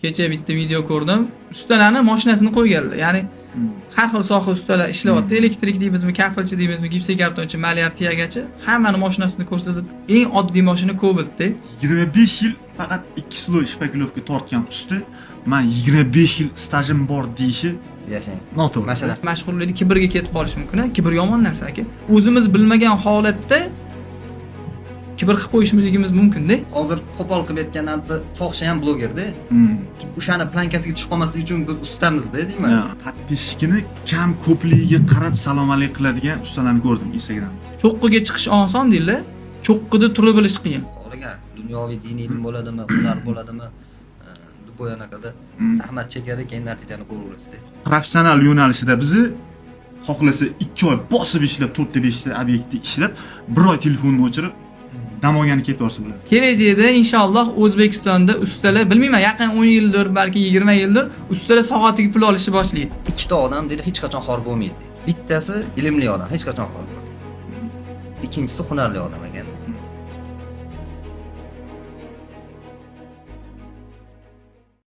Kecha bitta video ko'rdim. Ustalarni mashinasini qo'yganlar. Ya'ni har xil soha ustalar ishlayapti. Elektrik deymizmi, kafelchi deymizmi, gipsokartonchi, malyar, tiyagachi, hammani mashinasini ko'rsatib, eng oddiy mashina Cobaltda. 25 yil faqat ikki слой шпаклёвка tortgan usta "Man 25 yil stajim bor" deyishi Yashang. noto'g'ri. Mana shu narsa. Mashhurlikda kibrga ketib qolishi mumkin. A? Kibr yomon narsa, aka. O'zimiz bilmagan holatda kibr qilib qo'yishligimiz mumkin-da. Hozir qo'pol qilib aytgan narsa, fohisha ham blogerda. O'shani планка siga tushib qolmaslik uchun biz ustamizda deyman. Ya, подписчик ini kam ko'pligiga qarab salom alik qiladigan ustalarni ko'rdim Instagramda. Cho'qqiga chiqish oson deydilar. Cho'qqida tura bilish qiyin. Xohlagan dunyoviy diniy ilm bo'ladimi, hunar bo'ladimi, любой anaqada zahmat chekadi, keyin natijani ko'raverasizda. Professional yo'nalishida bizni xohlasa 2 oy bosib ishlab, to'rtta beshta obyektda ishlab, bir oy telefonni o'chirib, dam olgani ketaversa bo'ladi. Kelajakda inshaalloh O'zbekistonda ustalar, bilmayman, yaqin 10 yildir, balki 20 yildir ustalar soatiga pul olishni boshlaydi. Ikkita odam, deydi, hech qachon xor bo'lmaydi. Bittasi ilmli odam, hech qachon xor bo'lmaydi. Ikkinchisi hunarli odam ekan.